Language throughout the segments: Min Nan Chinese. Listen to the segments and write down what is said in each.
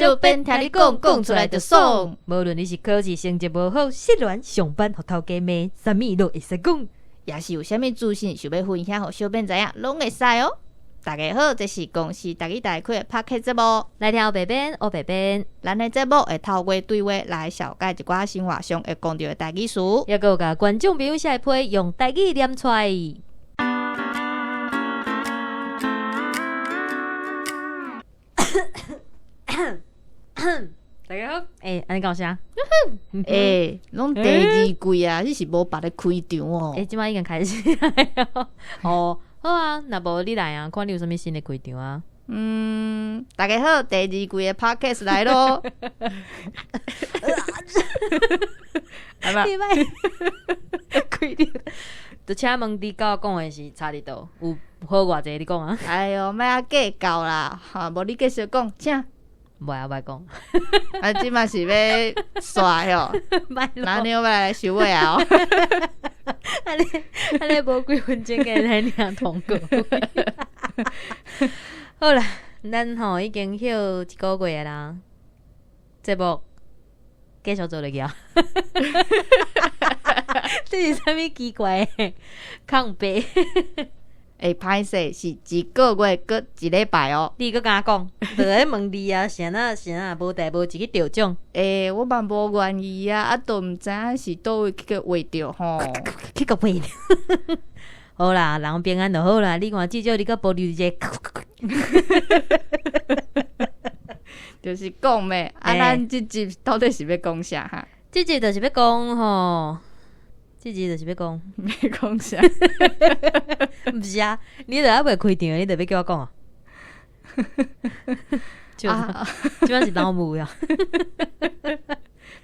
小編聽你講，講出來就爽。無論你是考試成績無好，失戀上班予頭家罵，啥物攏會使講。也是有啥物資訊想欲分享予小編知影，攏會使哦。大家好，這是公視台語台開的 Podcast 節目。來聽烏白編，烏白編。咱的節目會透過對話來紹介一寡生活上會講著的台語詞，猶閣有共觀眾朋友寫的批用台語念出來。大家好，欸，按呢敢有聲？欸，攏第二季啊，你是無別个開場哦？欸，這擺已經開始哦，好啊，若無你來啊，看你有啥物新的開場啊？嗯，大家好，第二季的 Podcast 來囉。你莫開場，就請問你佮我講的是差佇佗？有好偌濟？你講啊？哎喲，莫仔計較啦，哈，無你繼續講，請。無愛無愛講，啊，這馬是欲煞喲，那你欲來收尾啊？按呢按呢無幾分鐘會來領通告。好啦，咱吼已經歇一個月啦，節目繼續做落去啊！這是啥物奇怪的空白？欸，歹勢，是一個月閣一禮拜哦。你閣敢講？就咧問你啊，啥啊啥啊，無代無誌去著獎。欸，我嘛無願意啊，啊，都毋知影是佗位去共畫著吼。去共畫著。好啦，人平安就好啦。你看，至少你閣保留一個。就是講咩？啊，咱這集到底是欲講啥哈？這集就是欲講吼。這集就是欲講，欲講啥？毋是啊，你都猶未開場，你就欲叫我講啊？就這擺是腦霧呀！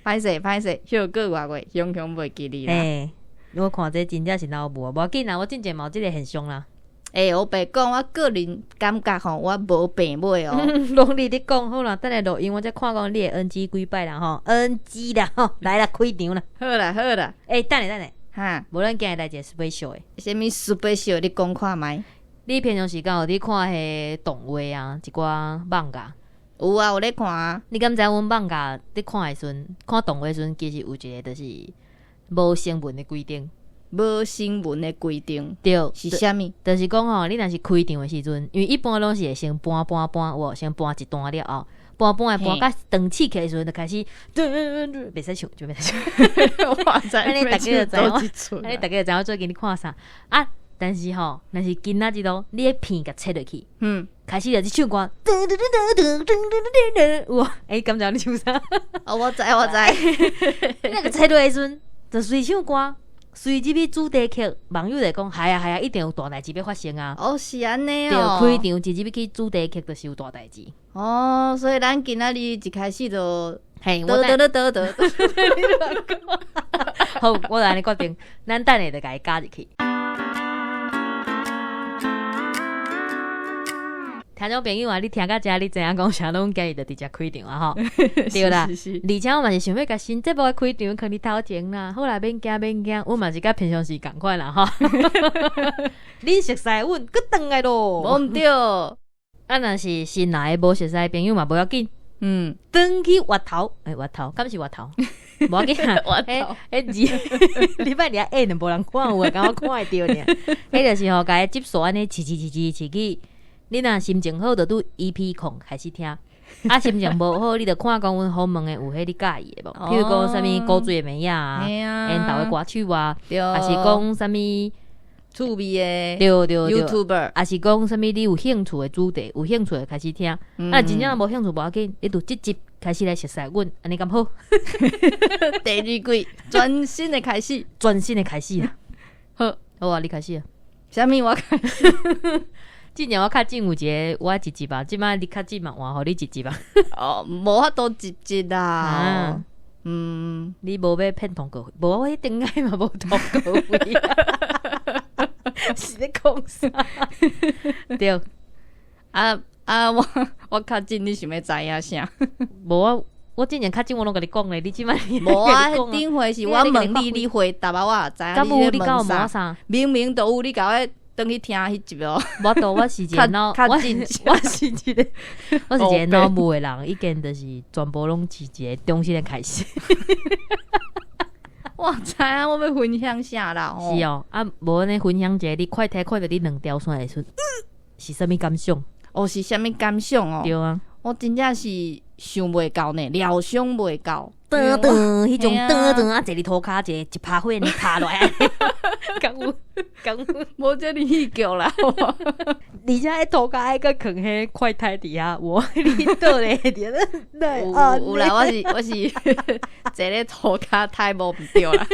歹勢歹勢，歇過偌月，雄雄袂記你啦。欸，我看這真正是腦霧啊！無要緊啦，我進前嘛有這个現象啦。欸，烏白講，我個人感覺吼，我無病尾哦。攏你咧講好啦，等下錄音我才看講你會 NG 幾擺啦吼，NG 啦吼，來啦，開場啦。好啦好啦。欸，等下等下，哈，無咱今日來一个 special 的。啥物 special？你講看覓？你平常時間有佇看彼個動畫啊，一寡漫畫？有啊，有咧看啊。你敢知影阮漫畫佇看的時陣，看動畫時陣，其實有一個就是無成文的規定。無成文的規定，對，是啥物？就是講吼，你若是開場的時陣，因為一般攏是會先搬搬搬，有無？先搬一段了後，搬搬的搬甲長刺起的時陣，就開始，袂使唱，就袂使唱。哇塞！按呢大家就知影，按呢按大家就知影我最近咧看啥啊？但是吼，若是今仔日囉，你的片共切落去，開始就是唱歌，噔噔噔噔噔噔噔噔，有無？欸，敢知影你唱啥？哦，我知，我知。你若共切落的時陣，就隨唱歌。隨入去主題曲，網友就講，係啊係啊，一定有大代誌欲發生啊！哦，是按呢哦。對，開場一入去主題曲，就是有大代誌。哦，所以咱今仔日一開始就，嘿，我得得得得，好，我就按呢決定，咱等下就共伊加入去。聽眾朋友啊，你聽到這，你知影講啥攏今日就直接開場啊吼，對啦。而且我嘛是想欲共新節目的開場囥佇頭前啦。好啦，免驚免驚，阮嘛是佮平常時仝款啦吼。恁熟似的阮閣轉來囉。無毋對。啊，若是新來的無熟似的朋友嘛無要緊。轉去越頭，欸，越頭，敢是越頭？無要緊啊。越頭。欸，字，你莫掠欸，就無人看有啊，敢若看會著爾。彼就是吼，共伊集數按呢，試試試試試去。你若心情好，就拄 EP0開始聽；啊，心情無好，你就看講阮訪問的有彼你佮意的無？譬如講啥物古錐的妹仔啊，緣投的歌手啊，抑是講啥物趣味的，對對對，YouTuber，抑是講啥物你有興趣的主題，有興趣的開始聽。啊，真正無興趣無要緊，你就這集開始來熟似阮，按呢敢好？第二季全新的開始，全新的開始啊！好，好啊，你開始啊？啥物我開始？之前我較緊有一个我一集吧，這擺你較緊嘛換予你一集吧。哦，無法度一集啦。啊你無欲騙通告費？無，我彼頂擺嘛無通告費。是咧講啥？對。啊啊！我我較緊，你想欲知影啥？無我我之前較緊我攏共你講咧，你這擺無啊？頂回是我問你，你回答啊，我也知影你咧問啥。明明都有你共我。轉去聽彼集哦。無多，我是一個腦，較我較正我是一個腦霧的人，已經就是全部攏是一個重新的開始。我知影我欲分享啥啦？吼。是哦，啊，無按呢分享一下，你快睇看著你兩條線的時陣，是啥物感想？哦，是啥物感想哦？對啊，我真正是想袂到呢，料想袂到。噔噔，彼種嘿啊噔噔啊，坐佇塗跤，一個一拍火呢拍落來，敢有敢有？無這哩戲劇啦。而且彼塗跤愛閣囥彼快胎佇遐，我你倒咧佇咧，有有啦，我是坐咧塗跤刣無毋對啦，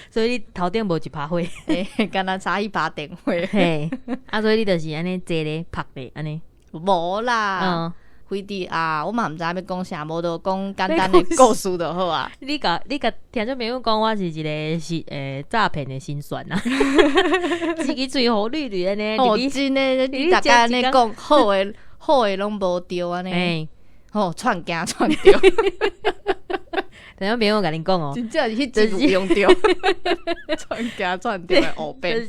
所以你頭頂無一拍火，欸，敢若差一把電火。嘿，啊，所以你就是按呢坐咧拍咧按呢，無啦，飛佇啊，我嘛毋知影欲講啥，無就講簡單的故事就好啊。你共聽眾朋友講，我是一個是詐騙的辛酸啊，一支喙予綠綠按呢，哦，入去真的，你逐工按呢講好的好的攏無對按呢，吼，串驚串著，聽眾朋友共恁講哦，真正是彼支有用著，串驚串著的烏就變。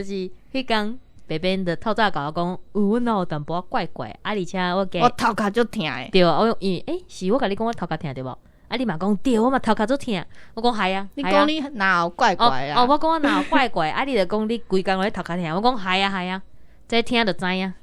是彼工白邊就透早共我講，有阮腦有淡薄仔怪怪，啊，而且我加我頭殼足疼的，對啊，我因為是我共你講我頭殼疼對無？啊，你嘛講對，我嘛頭殼足疼，我講係啊，你講你哪有怪怪啊？哦，我講我哪有怪怪，啊，你就講你規工咧頭殼疼，我講係啊係啊，這聽就知影。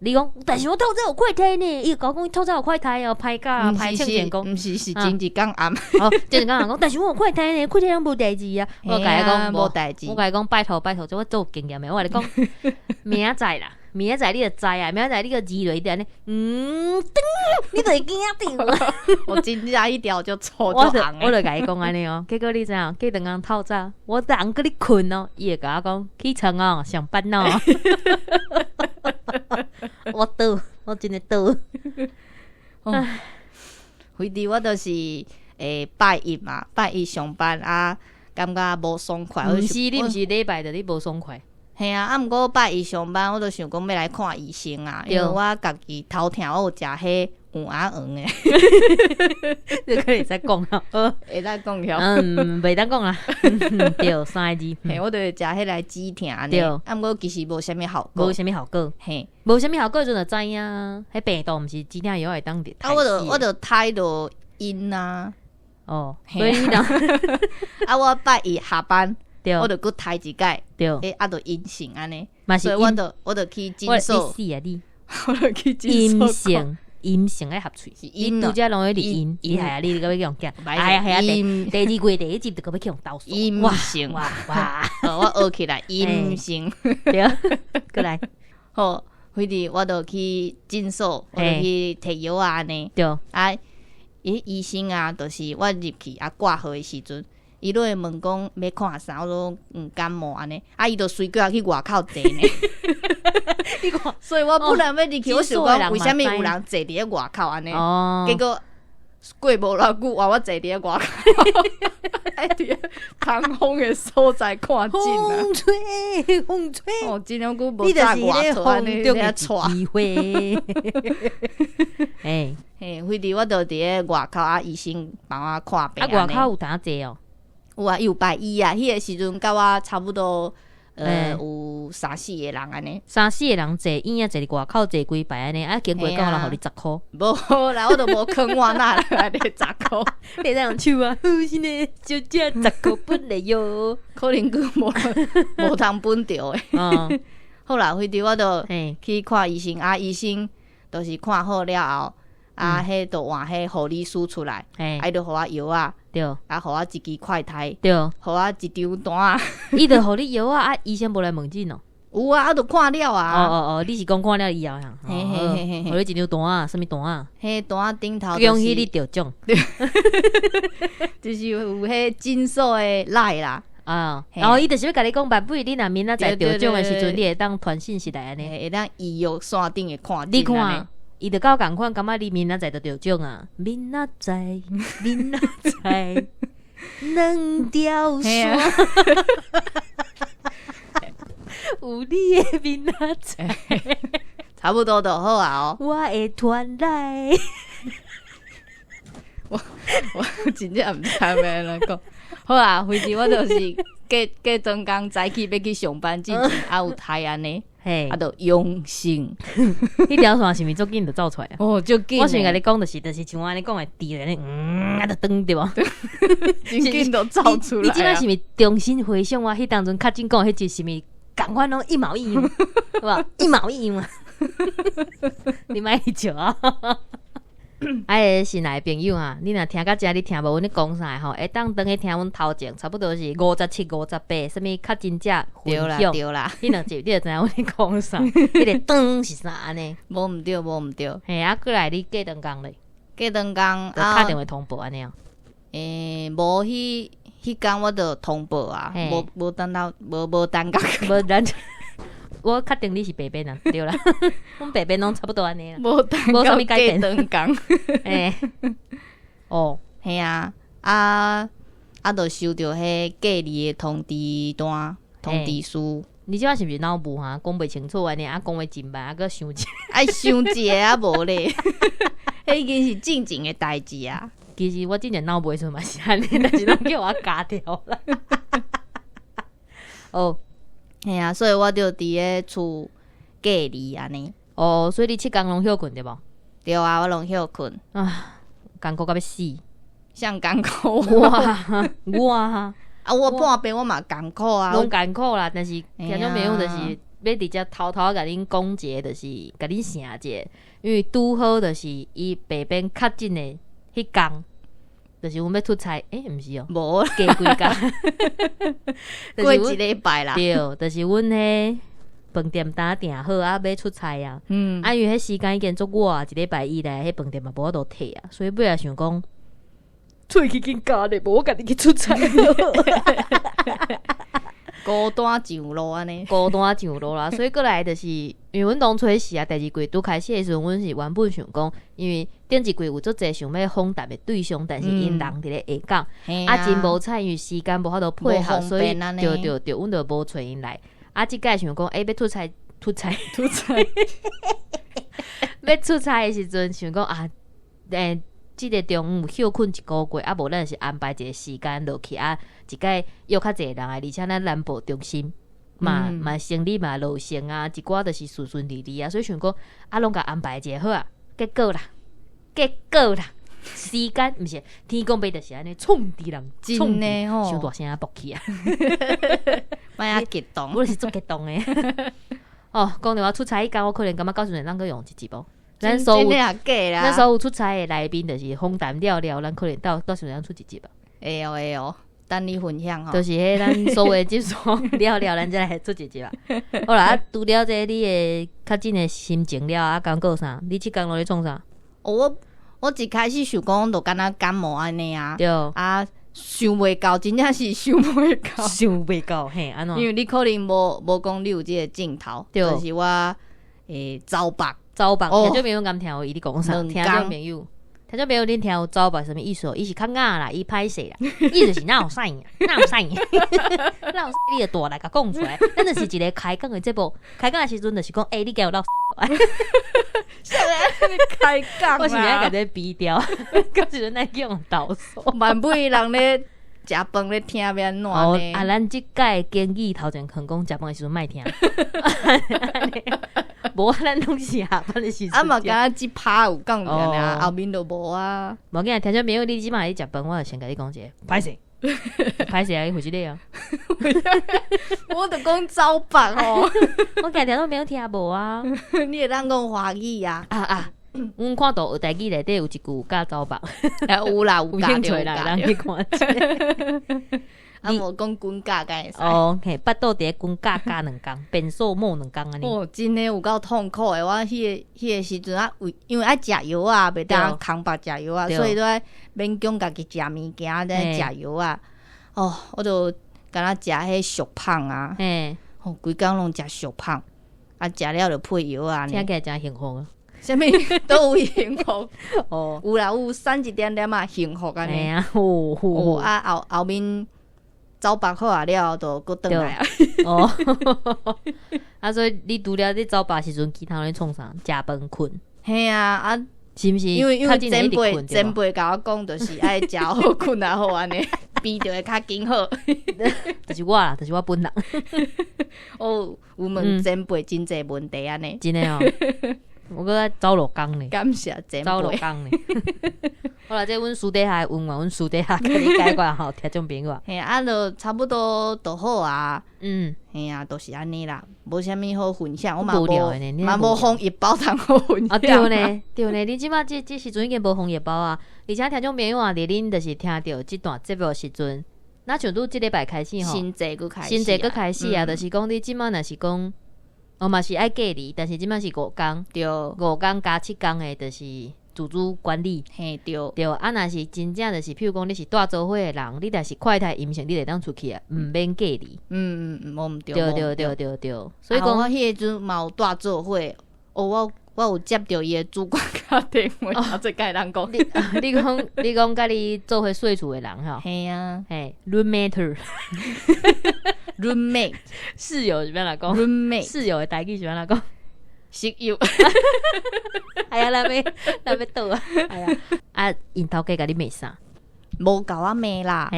你講，但是我透早有快胎呢，伊就共我講透早有快胎哦，歹甲歹稱前講，毋是是前一工暗，哦，前一工講，但是我有快胎呢，快胎攏無代誌啊。我共伊講無代誌，我共伊講拜託拜託，這我足有經驗的，我共你講，明仔載啦，明仔載你就知啊，明仔載你閣二落去按呢，噔，你就會驚著。我真正彼條就粗我就足紅我就共伊講按呢哦，結果你知影？過兩工透早，我人閣咧睏哦，伊會共我講起床哦，上班哦。我倒，我真的倒。反正我就是拜一嘛，拜一上班啊，感覺無爽快。毋是你毋是禮拜就你無爽快。嘿啊，啊，毋過拜一上班，我就想講欲來看醫生啊，因為我家己頭疼，我有食彼黃仔黃的。這個會使講啊，會使講了。嗯，袂當講啦。對，三個字。嘿，我就會食彼來止疼按呢。對。啊，毋過其實無啥物效果。無啥物效果。嘿，無啥物效果，陣就知影，彼病毒毋是止疼藥會當啊，我就刣著陰啊。哦，所以你啊，我拜一下班，我就閣刣一擺。欸，啊，就陰性按呢。所以我就去診所。你死啊你！我就去診所。陰性。陰性愛合喙，你拄才攏咧伫陰，你係啊，你閣欲去予驚，係啊係啊，第二季第一集就閣欲去予投訴，陰性哇哇，我學起來陰性，對，閣來，好，反正我就去診所，我就去提藥啊按呢，對，啊，伊醫生啊，就是我入去啊掛號的時陣，伊攏會問講欲看啥，我講感冒按呢，啊伊就隨叫我去外口坐呢。你看，所以我本來欲入去，我想講為啥物有人坐佇咧外口按呢？結果過無偌久，換我坐佇咧外口，愛佇通風的所在看診啊。風吹風吹，哦，真兩久無早外出按呢，遐掣機會。欸，嘿，反正我就佇咧外口啊，醫生幫我看病。啊，外口有當坐哦？有啊，伊有擺椅啊，彼個時陣佮我差不多。有三四個人按呢，三四個人坐，椅仔坐佇外口坐幾排按呢，啊，經過講人予你10箍，無啦，我都無囥我哪來的十箍，你會使用手啊，好是呢，小姐10箍分來喲，可能閣無通分著的。好啦，反正我就去看醫生，啊，醫生就是看好了後，啊，彼就換彼護理師出來，啊，伊就予我藥啊。對，啊，予我一支快篩，對，予我一張單啊，伊就予你藥啊，啊，醫生無來問診哦。有啊，啊，就看了啊。哦哦哦，你是講看了以後啊？嘿嘿嘿嘿，予你一張單啊，啥物單啊？彼單仔頂頭，恭喜你得獎，就是有彼診所的 LINE 啦。啊，然後伊就是欲共你講，萬一你若明仔載得獎的時陣，你會當傳訊息來按呢，會當預約線頂的看診。你看。伊就佮我仝款，感覺你明仔載就得獎啊！明仔載，明仔載，兩條線，有你的明仔載，差不多就好啊！哦，我會傳來，我真正毋知欲按怎講。好啊，反正我就是過過轉工早起欲去上班進前，啊有颱按呢，啊就陽性。彼條線是毋是足緊就走出來啊？哦，足緊。我想共你講就是像我按呢講的，滴咧，啊就斷對無？真緊就走出來。你這擺是毋是重新回想我彼當陣較早講彼集是毋是仝款攏一毛一樣？對無？一毛一樣啊！你莫笑啊！哎，新來的朋友啊，你若聽到遮，你聽無阮咧講啥吼？會當轉去聽阮頭前，差不多是57、58，啥物確診者分享，對啦，彼兩集你就知影阮咧講啥。彼个轉是啥按呢？無毋對，無毋對。嘿，啊，過來你過兩工咧？過兩工打電話通報按呢？欸，無彼彼工我就通報啊，無無等到，無無等到，無咱。我確定你是白變啊，對啦，阮白變攏差不多按呢啦，無無啥物改變。過轉工，欸，哦，嘿啊，啊啊，就收著彼隔離的通知單、通知書。你這擺是毋是腦霧哈？講袂清楚按呢，啊，講話真慢，啊，閣想一，愛想一下啊，無咧，彼已經是進前的代誌啊。其實我之前腦霧的時陣嘛是按呢，但是攏叫我加掉啦。哦。嘿啊，所以我就佇咧厝隔離按呢。哦，所以你七工攏歇睏對無？對啊，我攏歇睏。啊，艱苦甲欲死。啥艱苦？我我啊，我破病我嘛艱苦啊。攏艱苦啦，但是聽眾朋友就是欲佇遮偷偷共恁講一下，就是共恁醒一下，因為拄好就是伊白變確診的彼工。就是阮欲出差，欸，毋是哦，無過幾工，過一禮拜啦。對，就是阮彼飯店單訂好啊，欲出差啊。啊，因為彼時間已經足晏啊，一禮拜以來，彼飯店嘛無法度退啊，所以尾仔想講，喙齒緊咬咧，無我家己去出差。孤單上路按呢，孤單上路啦，所以過來就是，因為阮當初時啊，第二季拄開始的時陣，阮是原本想講，因為頂一季有足濟想欲訪談的對象，但是𪜶人佇咧下港，啊真無彩，因為時間無法度配合，所以對對對，阮就無揣𪜶來。啊，這擺想講，欸，欲出差，出差，出差，欲出差的時陣，想講啊，欸，這个中午歇睏一个月，啊，無咱是安排一个時間落去啊，一擺約較濟人來，而且咱南部中心嘛嘛生理嘛落成啊，一寡就是順順利利啊，所以想講啊，攏共安排一下好啊，結果啦，結果啦，時間毋是天公伯就是按呢創治人，真的吼，傷大聲爆氣啊，莫遐激動，我是足激動的。哦，講著我出差彼工，我可能感覺到時陣咱閣用一集無？咱所有咱所有出差的來賓，就是訪談了了，咱可能到到時陣出一集吧。會哦會哦，等你分享吼。就是彼咱所有集數了了，咱才來出一集吧。好啦，啊，除了這個你的確診的心情了，啊，剛閣有啥？你這工攏咧創啥？我一開始想講，就敢若感冒按呢啊。對。啊，想袂到，真正是想袂到。想袂到，嘿，按怎？因為你可能無講你有這個鏡頭，就是我會走腹。走腹，聽眾朋友敢聽有伊咧講啥？聽眾朋友，聽眾朋友，恁聽有走腹啥物意思？伊是較啞啦，伊歹勢啦，伊就是哪有啥，哪有啥，哪有你就大力共講出來。咱就是一個開講的節目，開講的時陣就是講，欸，你共我落。開講，我是欲共這比掉，到時陣咱叫人投訴。萬尾人咧食飯咧聽欲按怎呢？啊，咱這擺建議頭前囥講食飯的時陣莫聽。無，咱攏是下班的時陣。啊嘛，敢若這趴有講爾，後面就無啊。無緊，聽眾朋友，你這擺咧食飯，我就先共你講一下，歹勢，歹勢啊，你回去咧啊。我就講走腹吼，我驚聽眾朋友聽無啊。你會當講華語啊？啊啊，阮看到學台語內底有一句教走腹，有啦，有有興趣啦，咱去看一下。啊，無講滾架敢會使？哦，嘿，腹肚佇咧滾架架兩工，變數毛兩工按呢。哦，真的有夠痛苦的。我彼個時陣啊，為因為愛食藥啊，袂當空腹食藥啊，所以都愛勉強家己食物件，咧食藥啊。哦，我就敢若食彼俗胖啊，哦，規工攏食俗胖，啊，食了就配藥啊。聽起來誠幸福啊！啥物佗位幸福？哦，有啦，有瘦一點點仔幸福按呢。啊，哦，啊後後面。走腹好啊了，就閣轉來啊。哦，啊，所以你除了咧走腹時陣，其他咧創啥？食飯睏。嘿啊，啊，是毋是？因為前輩共我講，就是愛食好睏啊好按呢，病就會較緊好。就是我啦，就是我本人。哦，有問前輩真濟問題按呢。真的哦，我閣走路工呢。感謝前輩。走路工呢。好啦，這阮私底下的問話，阮私底下共你解決吼，聽眾朋友。嘿，啊，就差不多就好啊。嘿啊，就是按呢啦，無啥物好分享，我嘛無嘛無防疫包通好分享。啊，對呢，對呢，你這擺這時陣已經無防疫包啊，而且聽眾朋友啊，佇恁就是聽著這段節目時陣，若像拄這禮拜開始吼，新制閣開始，新制閣開始啊，就是講你這擺若是講，哦嘛是愛隔離，但是這擺是五工，對，五工加七工的，就是。自主管理，嘿對，對啊，若是真正就是，譬如講你是蹛做伙的人，你若是快篩陰性，你會當出去啊，毋免隔離。無毋對，對對對對對，所以講我彼個陣嘛有蹛做伙，哦，我有接著伊的主管敲電話，這該人講。你講佮你做伙睡厝的人吼？嘿啊，嘿，roommate， roommate，室友是欲按怎講？roommate，室友的台語是欲按怎講？室友，哎呀，咱欲倒啊！哎呀，啊，𪜶頭家共你罵啥？無共我罵啦，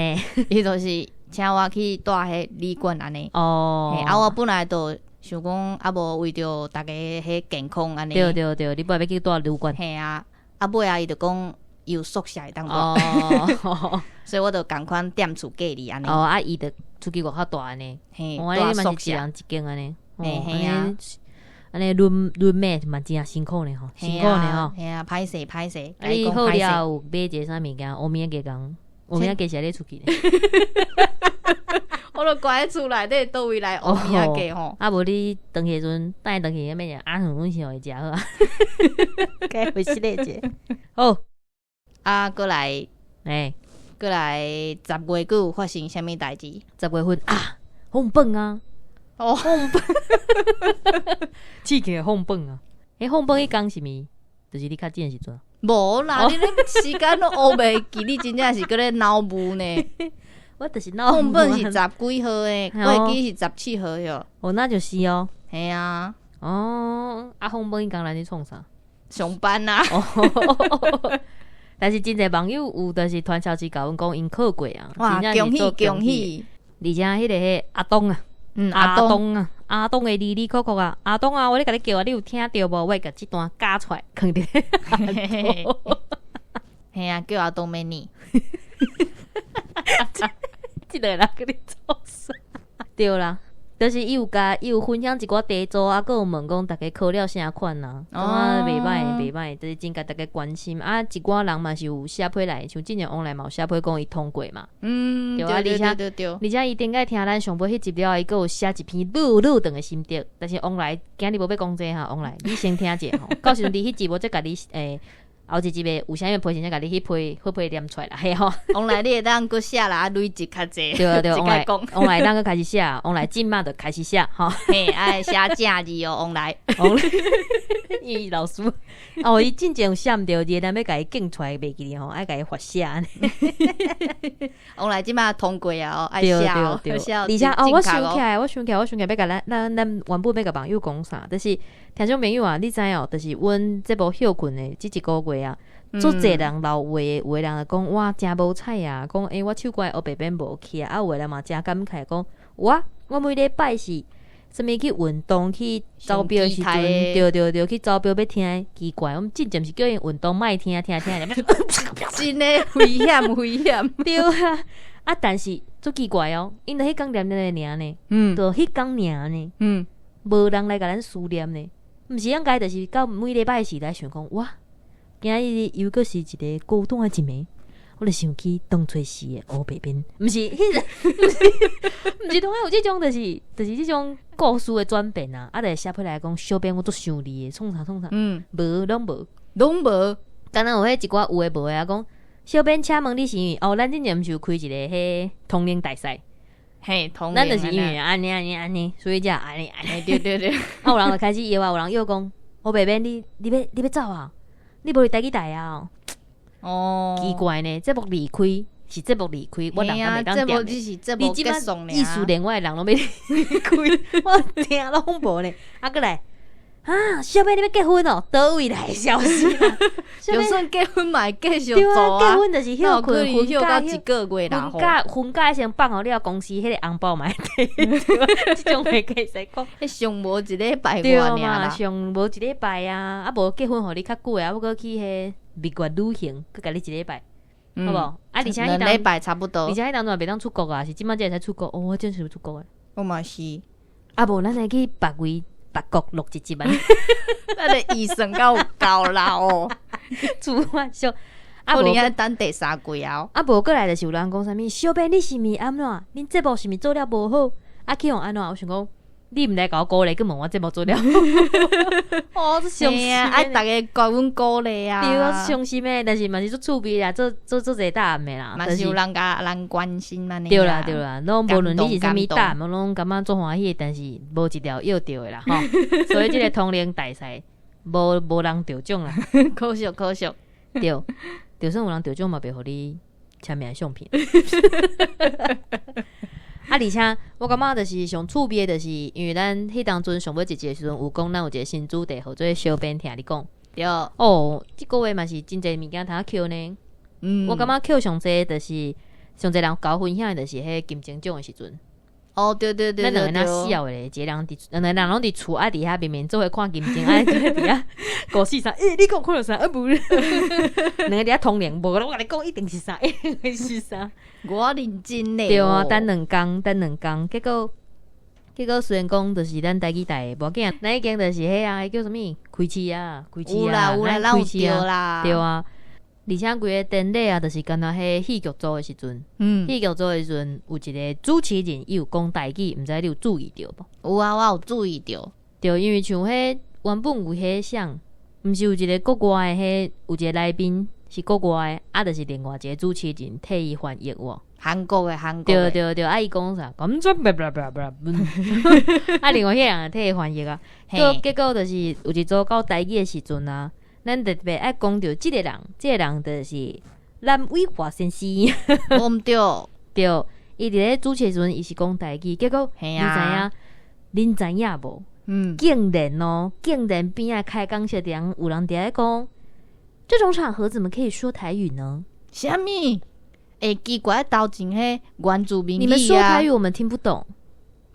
伊就是請我去蹛彼旅館按呢。哦，啊，我本來就想講，啊，無為著逐家彼健康按呢。對對對，你本來欲去蹛旅館。嘿啊，啊尾仔伊就講有宿舍會當蹛，所以我就仝款踮厝隔離按呢。哦，啊，伊就出去外口蹛按呢。嘿，蹛宿舍，一人一間按呢。嘿啊。按呢 roommate 嘛真正辛苦呢吼，辛苦呢吼。嘿啊，歹勢歹勢。啊，你好了有買一个啥物件？烏明仔加工，烏明仔雞是咧出去呢。我都關佇厝內底，佗位來烏明仔雞吼。啊，無你轉去的時陣，等伊轉去，欲食阿遠阮想會食好啊。該回事咧者。好，啊，閣來，欸，閣來十月閣有發生啥物代誌？ 10月份啊，放飯啊。哦，放飯，刺激放飯啊！欸，放飯彼工是毋？就是你較緊的時陣。無啦，你咧時間攏烏白記，你真正是閣咧腦霧呢。我就是腦霧。放飯是十幾號的，我會記是17號喲。哦，那就是哦。嘿啊。哦，啊，放飯彼工咱咧創啥？上班啊。但是真濟網友有，就是傳消息共阮講，𪜶考過啊。哇，恭喜恭喜！而且彼個阿東啊。阿東啊，阿東的哩哩扣扣啊，阿東啊，我咧共你叫啊，你有聽著無？我會共這段加出來，囥佇咧。嘿啊，叫阿東免你。這個人佮你做啥？對啦，就是伊有共伊有分享一寡題組啊，閣有問講逐家考了啥款啊，感覺袂歹袂歹，就是真共逐家關心啊。一寡人嘛是有寫批來，像之前王來嘛有寫批講伊通過嘛。對啊，而且伊頂擺聽咱上尾彼集了，伊閣有寫一篇愈愈長的心得。但是王來今日無欲講這個吼，王來你先聽者吼，到時陣佇彼集無再共你後一集的有啥物批，先共你彼批彼批念出來啦，嘿吼。王來你會當閣寫啦，累積較濟。對對，王來王來當閣開始寫，王來這馬就開始寫吼。嘿，愛寫正字哦，王來。王來，伊老師哦，伊進前有寫毋著字，咱欲共伊敬出來袂記哩吼，愛共伊罰寫。王來這馬通過啊，愛寫哦，寫。而且哦，我想起來，我想起來，我想起來，欲共咱原本欲共網友講啥，就是聽眾朋友啊，你知哦，就是阮這部歇睏的這一個月啊，足濟人留話，有的人就講哇誠無彩啊，講欸我手肝烏白變無去啊，啊有的人嘛誠感慨講，有啊，我每禮拜是啥物去運動去走步的時陣，對對對，去走步欲聽，奇怪，阮進前是叫𪜶運動莫聽聽聽，真的危險危險，對啊，啊但是足奇怪哦，𪜶著彼工念念爾呢，就彼工爾呢，無人來共咱思念呢，毋是應該就是到每禮拜時來想講，哇，今日又閣是一個孤單的一暝，我就想起當初時的烏白變，毋是，彼個，毋是，當然有這種，就是這種故事的轉變啊，啊，就寫批來講，小編我足想你的，創啥創啥，無，攏無，攏無，敢若有彼一寡有的無的啊，講小編，請問你是因為哦，咱之前毋是有開一個彼通靈大賽。嘿，咱就是因為按呢按呢按呢，所以才按呢按呢。對對對。啊，有人就開始搖啊，有人又講，烏白變，你欲走啊？你無佇台語台啊？哦，奇怪呢，節目離開是節目離開，我人敢袂當踮。只是節目結束爾。意思連我的人攏欲離開，我聽攏無呢。啊，閣來，啊，小妹你欲結婚哦？佗位來的消息？就算結婚嘛會繼續做啊。結婚就是歇睏，婚假一個月啦。婚假先放予了，公司彼个紅包嘛會提，這種會繼續講。彼上無一禮拜外爾啦。上無一禮拜啊！啊無結婚予你較久的，啊我閣去彼蜜月旅行，閣共你一禮拜，好無？啊，而且兩禮拜差不多。而且彼當陣嘛袂當出國啊，是這擺才會使出國。哦，我真想欲出國的。我嘛是。啊無，咱來去別位。別國錄一集啊！咱的預算敢有夠啦哦，出發燒，啊，可能愛等第三季啊！啊無過來就是有人講啥物，小編你是毋是按怎？恁節目是毋是做了無好？啊去予按怎？我想講，你毋來共我鼓勵，閣問我節目做了無？哦，這傷心啊！愛逐家共阮鼓勵啊！對啊，傷心的，但是嘛是足趣味啦，做做做濟答案的啦，嘛是有人共人關心按呢。對啦對啦，攏無論你是啥物答案，我攏感覺足歡喜的，但是無一條藥著的啦吼。所以這個通靈大賽無人得獎啦，可惜可惜。對，就算有人得獎嘛，袂予你簽名相片。啊，而且我感覺就是上趣味的，就是因為咱彼當陣上尾一集的時陣有講，咱有一個新主題，號做小編聽你講。對。哦，這個月嘛是真濟物件通抾呢。我感覺抾上濟就是上濟人共我分享的，就是彼金鐘獎的時陣。哦，對對對對對。咱兩個若笑的，一個人佇，兩个人攏佇厝啊，佇遐明明做伙看金鐘，啊，佇遐五四三，欸，你講看著啥？啊無，兩个佇遐通靈，無，我共你講一定是啥，一定是啥。我認真咧。對啊，等兩工，等兩工，結果雖然講就是咱台語台的，無要緊，咱已經就是彼啊，叫啥物開市啊，開市啊，有啦有啦，咱開市啊，對啊。而且規个典禮啊，就是敢若彼戲劇組的時陣，戲劇組的時陣有一個主持人，伊有講台語，毋知你有注意著無？有啊，我有注意著。對，因為像彼原本有彼啥，毋是有一個國外的彼有一個來賓是國外的，啊，就是另外一個主持人替伊翻譯喎。韓國的，韓國的。對對對，啊，伊講啥？咁這叭叭叭叭，啊，另外彼個人替伊翻譯啊。結果就是有一組到台語的時陣啊。咱特別愛講著這個人，這個人就是藍偉華先生。無毋對，對，伊佇咧主持的時陣，伊是講台語，結果你知影？恁知影無？竟然哦，竟然邊仔開講室頂有人佇咧講，這種場合怎麼可以說台語呢？啥物？欸，奇怪，頭前彼原住民語啊，你們說台語，我們聽不懂。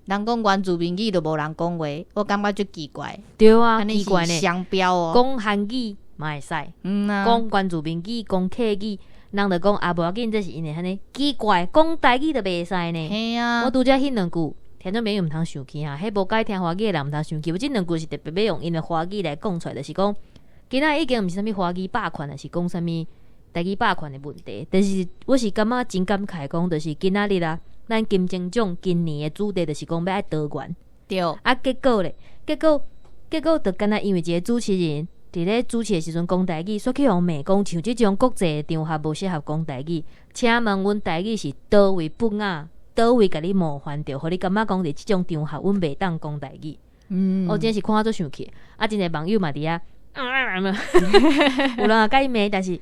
人講原住民語就無人講話，我感覺足奇怪。對啊，奇怪呢。雙標哦。講韓語嘛會使，講原住民語、講客語，人就講啊，無要緊，這是𪜶的按呢奇怪，講台語就袂使呢。嘿啊，我拄才彼兩句，聽眾朋友毋通生氣哈，彼無愛聽華語的人毋通生氣。我這兩句是特別欲用𪜶的華語來講出來，就是講，今仔已經毋是啥物華語霸權，抑是講啥物台語霸權的問題。但是我是感覺真感慨，講就是今仔日啊，咱金鐘獎今年的主題就是講欲愛多元。對。啊，結果咧，結果就敢若因為一個主持人佇咧主持的時陣講台語，煞去予罵講像這種國際場合無適合講台語。請問阮台語是佗位不雅，佗位共你冒犯著，予你感覺講佇這種場合阮袂當講台語。我真是看啊足生氣，啊，真濟網友嘛佇遐，有人也共伊罵，但是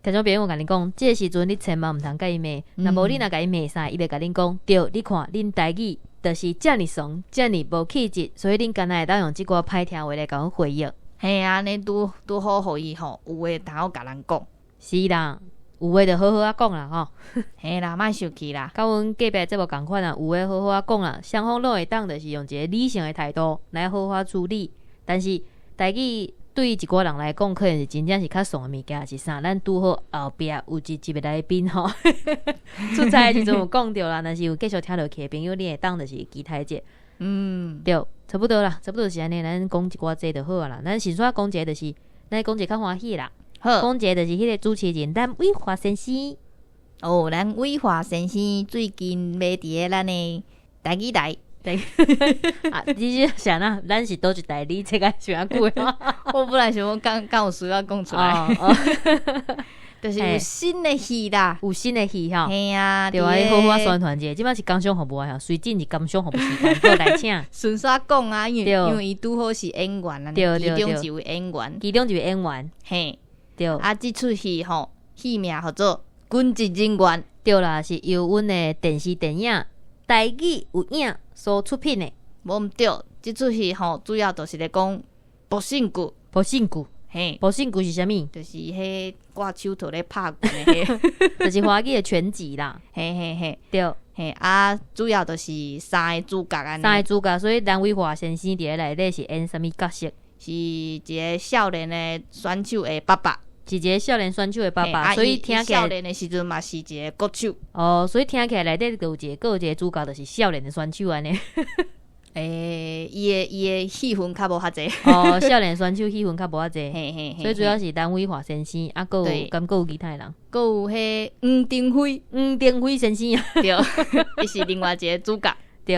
聽眾朋友我共你講，這個時陣你千萬毋通共伊罵，若無你若共伊罵啥，伊就共恁講，對，你看恁台語就是遮爾慫，遮爾無氣質，所以恁敢若會當用這寡歹聽話來共阮回應。嘿啊，按呢拄拄好予伊吼，有話通好共人講。是啦，有話就好好仔講啦吼。嘿啦，莫生氣啦。佮阮隔壁節目仝款啊，有話好好仔講啦，雙方攏會當就是用一個理性的態度來好好處理。但是台語對一寡人來講，可能是真正是較慫的物件，是啥？咱拄好後壁有一集的來賓吼，出差的時陣有講著啦。若是有繼續聽落去的朋友，你會當就是期待者。對，差不多啦，差不多是按呢。咱講一寡這就好啊啦。咱先煞講一個，就是咱講一個較歡喜的啦。好，講一個就是彼個主持人，咱偉華先生。哦，咱偉華先生最近欲佇咧咱的台語台。對啊，你是啥啊？咱是佗一台？你這個是按久的？我本來想講敢敢有需要講出來，就是有新的戲啦，有新的戲吼。嘿啊，對啊，你好好宣傳者，這擺是工商服務啊，隨進是工商服務時間，好來請。順煞講啊，因為伊拄好是演員啊，其中一位演員，其中一位演員，嘿，對。啊，這齣戲吼，戲名號做《軍職人員》，對啦，是由阮的電視電影台語有影所出品的。無毋對，這齣戲吼，主要就是咧講。朴信句，朴信句，嘿，朴信句是啥物？就是彼掛手套咧拍拳的彼，就是華語的拳擊啦。嘿嘿嘿，對，嘿啊，主要就是三个主角按呢。三个主角，所以藍偉華先生佇咧內底是演啥物角色？是一个少年的選手的爸爸，是一個少年選手的爸爸，啊，所以聽起來少年的時陣嘛是一個國手。哦，所以聽起來內底就有一個，閣有一個主角，就是少年的選手按呢。欸，伊的戲份較無遐濟。哦，少年選手戲份較無遐濟。嘿嘿嘿。所以主要是藍偉華先生，啊，閣有敢閣有其他的人？閣有彼黃登輝，黃登輝先生啊，對，伊是另外一個主角。對。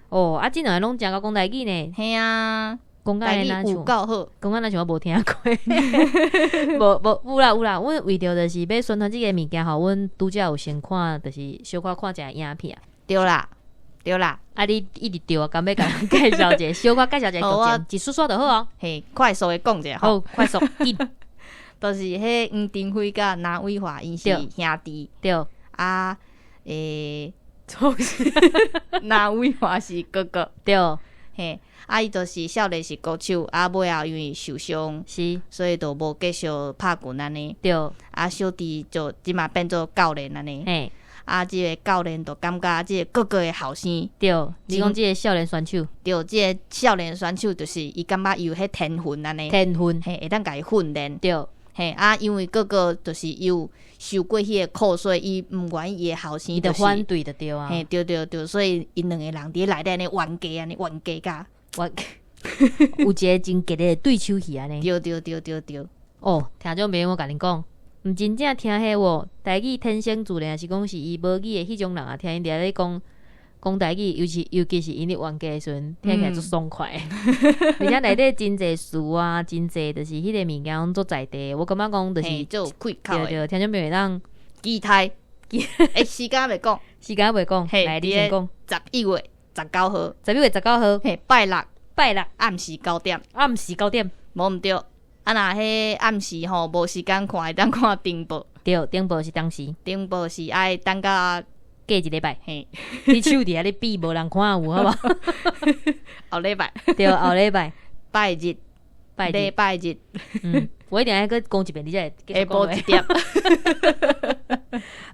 哦，啊，這兩个攏誠𠢕講台語呢。嘿啊。講甲台語有夠好，講甲若像我無聽過。無無有啦有啦，阮為著就是欲宣傳這个物件吼，阮拄才有先看，就是小可看一下影片。對啦，對啦。啊，你一直對啊，敢欲共人介紹一下，小可介紹一下劇情，一束束就好哦。嘿，快速的講一下。好，快速緊。就是彼黃登輝佮藍偉華，𪜶是兄弟。對。啊，欸，藍偉華是哥哥。對。嘿，啊，伊就是少年是國手，啊，尾後因為受傷，是，所以就無繼續拍拳按呢。對。啊，小弟就這馬變做教練按呢。嘿。啊，這个教練就感覺這个哥哥的後生。對，你講這个少年選手。對，這个少年選手就是伊感覺伊有彼天分按呢。天分。嘿，會當共伊訓練。對。嘿，啊，因為哥哥就是伊有受過彼个苦，所以伊毋願意伊的後生，伊就反對就對啊。嘿，對對對，所以𪜶兩個人佇內底按呢冤家按呢冤家甲冤有一个真激烈的對手戲按呢。對對對對對。哦，聽眾朋友，我共恁講，毋真正聽彼無台語天生自然，抑是講是伊母語的彼種人啊，聽𪜶佇咧講講台語，尤其是𪜶咧冤家的時陣，聽起來足爽快。而且內底真濟詞啊，真濟就是彼个物件攏足在地。我感覺講就是足有開口對對，聽眾朋友會當期待。欸，時間未講，時間未講，來你先講。 11月19號， 11月19號，嘿，拜六，拜六暗時9點，暗時9點，無毋對。啊，若彼暗時吼無時間看，會當看重播。對，重播是當時，重播是愛等到過一禮拜。嘿，你手佇遐咧比，無人看有好無？後禮拜，對，後禮拜，拜日，拜禮拜日。嗯，我一定愛閣講一遍，你才會下晡1點。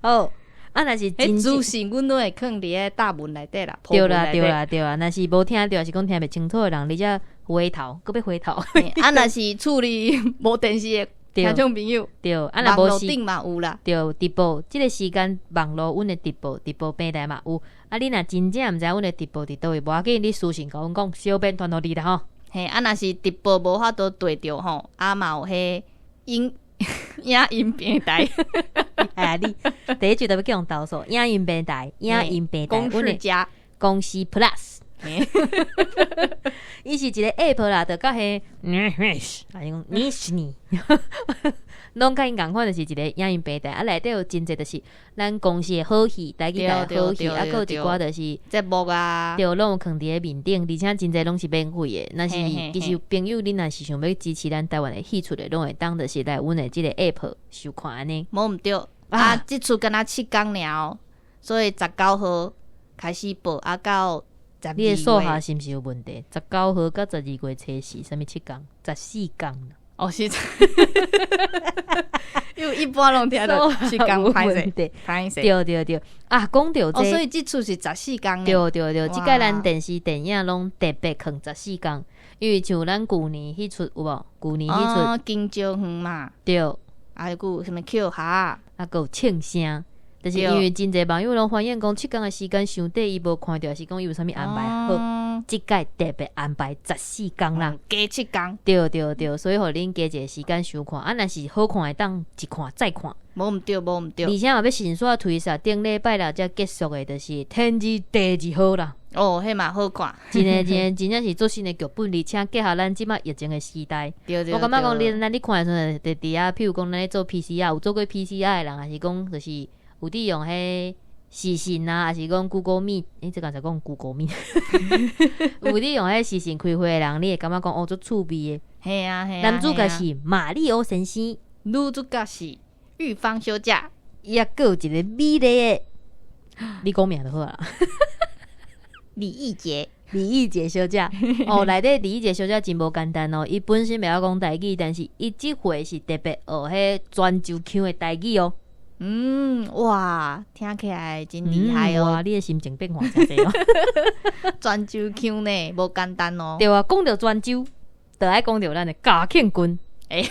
好，啊，若是彼資訊，阮攏會囥佇咧大門內底啦。對啦，對啦，對啦。若是無聽著，抑是講聽袂清楚的人，你才回頭，閣欲回頭。啊，若是厝裡無電視的聽眾朋友，對，啊，若無時頂嘛有啦。對，直播這个時間網路阮的直播，直播平台嘛有。啊，你若真正毋知阮的直播佇佗位，無要緊，你私訊共阮講，小編傳予你啦吼。嘿，啊，若是直播無法度對著吼，啊嘛有彼影影音平台。哎呀，你第一句就欲叫人投訴，影音平台，影音平台，公視加公視 Plus。伊是一个 app 啦，就佮彼，啊，伊講你是你，攏佮𪜶仝款，就是一个影音平台。啊，內底有真濟，就是咱公視的好戲，台語台的好戲，啊，閣有一寡就是節目啊，對，攏有囥佇咧面頂，而且真濟攏是免費的。若是其實朋友，恁若是想欲支持咱台灣的戲曲的，攏會當就是來阮的這个 app 收看按呢。無毋對，啊，這齣敢若七工爾哦，所以19號開始播，啊到。你的數學是毋是有問題？19號到12月初四，啥物七工？14工。哦，是，因為一般攏聽著七工歹勢，歹勢。對對對，啊，講著這，哦，所以這齣是14工。對對對，這擺咱電視電影攏特別囥14工，因為像咱舊年彼齣有無？舊年彼齣金蕉園嘛。對，啊，閣有啥物抾蝦，啊，閣有唱聲。就是因為真濟網友攏反映講七工的時間傷短，伊無看著，抑是講伊有啥物安排？好，這擺特別安排14工啦，加七工。對對對，所以予恁加一个時間收看。啊，若是好看的，當一看再看。無毋對，無毋對。而且嘛欲順紲推捒，頂禮拜六才結束的，就是《天字第二號》啦。哦，彼嘛好看。真的真的真正是足新的劇本，而且結合咱這馬疫情的時代。對對對。我感覺講，恁咱咧看的時陣，佇佇遐，譬如講咱咧做 PCR，有做過 PCR 的人，抑是講就是有佇用彼視訊啊，抑是講 Google Meet，欸，這剛才講 Google Meet，有佇用彼視訊開會的人，你會感覺講哦，足趣味的。嘿啊嘿啊。男主角是馬里歐先生，女主角是玉芳小姐，伊抑閣有一个美麗的，你講名就好啊。李易傑。李易杰小姐，哦，内底李易杰小姐真無簡單哦，伊本身袂曉講台語，但是伊這回是特別學彼泉州腔的台語哦。嗯，哇，聽起來真厲害哦！哇，你的心情變化真濟哦。泉州腔呢，無簡單哦。對啊，講著泉州，就愛講著咱的嘉慶君。欸，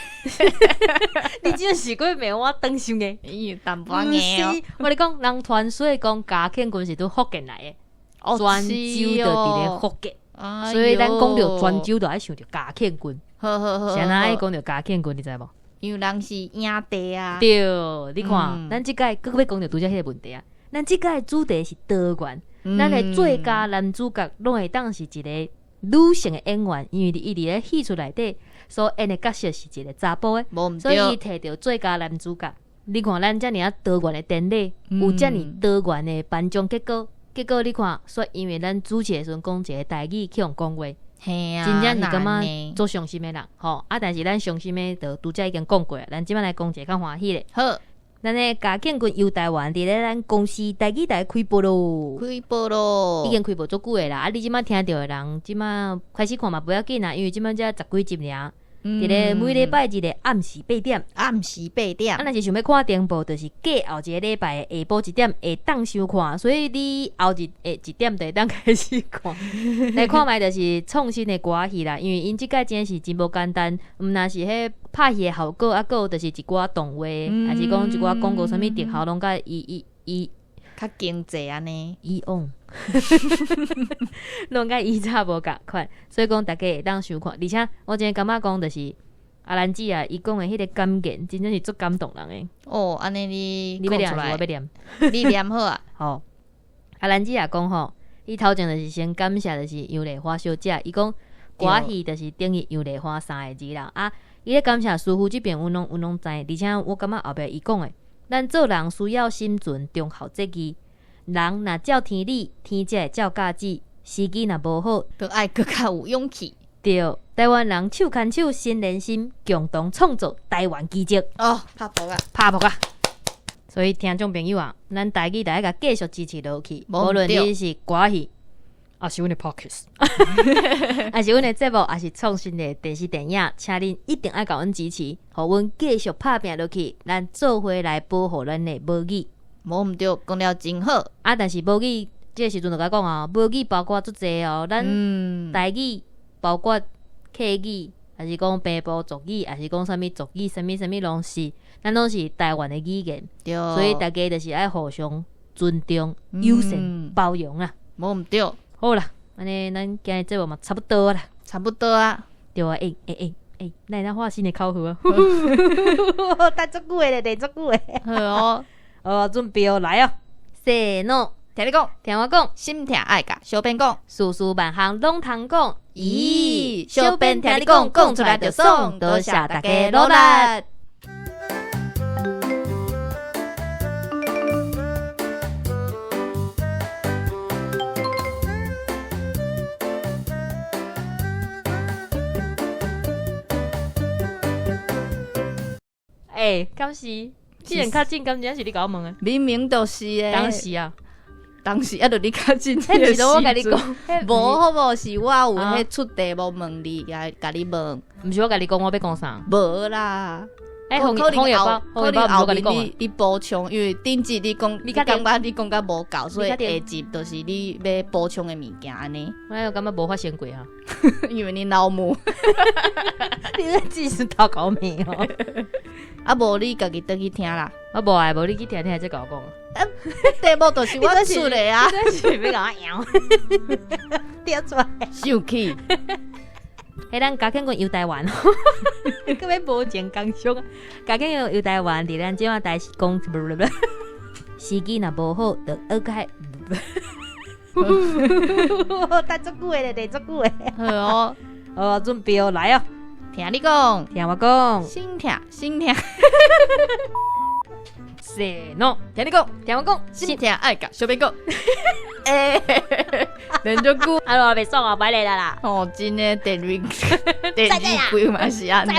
你這是過罵我當想的？伊淡薄仔硬哦。我咧講，人傳說講嘉慶君是佇福建來的，泉州就佇咧福建，所以咱講著泉州就愛想著嘉慶君。好好好，是按怎愛講著嘉慶君，你知無？因為人是影帝啊。對，你看，咱這擺閣欲講著拄才彼个問題啊。咱這擺主題是多元，咱的最佳男主角攏會當是一個女性的演員，因為伊佇咧戲出內底所演的角色是一個查埔的，所以伊摕著最佳男主角。你看咱遮爾仔多元的典禮，有遮爾多元的頒獎結果，結果你看，煞因為咱主持的時陣講一個台語去予講話。真正是感覺足傷心的人吼啊！但是咱傷心的就拄才已經講過啊，咱這擺來講一個較歡喜的。好，咱的嘉慶君遊台灣佇咧咱公視台語台開播囉，開播囉，已經開播足久的啦。啊，你這擺聽著的人，這擺開始看嘛不要緊啦，因為這擺才十幾集爾。佇咧每禮拜日的暗時八點，暗時八點。啊，若是想欲看重播，就是過後一个禮拜的下晡一點會當收看，所以你後日下一點就會當開始看。來看覓就是創新的歌仔戲啦，因為𪜶這擺真是真無簡單，毋但是彼拍戲的效果，啊，閣有就是一寡動畫，抑是講一寡廣告啥物特效，攏共伊伊伊較經濟按呢，以往攏佮以早無仝款，所以講大家會當收看。而且我真感覺講就是阿蘭姊啊，伊講的彼个感言，真正是足感動人的。哦，按呢你你欲念還是我欲念？你念好啊。好，阿蘭姊啊講吼，伊頭前就是先感謝就是楊麗花小姐，伊講歌戲就是等於楊麗花三个字啦。啊，伊咧感謝師傅這邊，阮攏阮攏知，而且我感覺後壁伊講的，咱做人需要心存忠孝節義。人若照天理，天才會照教子。時機若無好，就愛閣較有勇氣。對，台灣人手牽手，心連心，共同創造台灣奇蹟。哦，拍噗仔，拍噗仔。所以聽眾朋友啊，咱台語就愛共繼續支持落去。無論你是歌戲，抑是阮的 Podcast，抑是阮的節目，抑是創新的電視電影，請恁一定愛共阮支持，予阮繼續拍拚落去，咱做伙來保護咱的母語。無毋對，講了真好。啊，但是母語這个時陣就共講啊，母語包括足濟哦，咱台語包括客語，抑是講平埔族語，抑是講啥物族語，啥物啥物攏是，咱攏是台灣的語言。對。所以大家就是愛互相尊重、友善、包容啊。無毋對。好啦，按呢咱今日節目嘛差不多啦。差不多啊。對啊，欸欸欸欸，咱會當喊新的口號啊。等足久的咧，等足久的。好哦。好，準備來哦！せーの，聽你講，聽我講，心疼愛共小編講，事事萬項攏通講。咦，小編聽你講，講出來就爽，多謝大家努力。欸，敢是？之前較緊，敢真是你共我問的？明明就是的。當時啊，當時啊，就你較緊。彼毋是都我共你講，無好無？是我有彼出題目問你，共你問。毋是我共你講，我欲講啥？無啦。欸，可能後，可能後面你你補充，因為頂集你講，你感覺你講甲無夠，所以下集就是你欲補充的物件按呢。我有感覺無發生過啊，因為你老母。你咧只是偷狗命哦。啊，無你家己轉去聽啦。我無愛，無你去聽聽再共我講。啊，題目就是我出的啊。你這是欲共我贏？掉出來。生氣。彼咱嘉慶君遊台灣，閣欲無情工商。嘉慶君遊台灣，佇咱這馬台視講，時機若無好，就學開。等足久的咧，等足久的。好哦，好，準備哦，來哦。聽你講，聽我講，心疼心疼。せーの，聽你講，聽我講，心疼愛共小編講。欸，連足久，啊，我袂爽啊，歹咧啦啦。哦，真的，電話電話櫃嘛是按呢。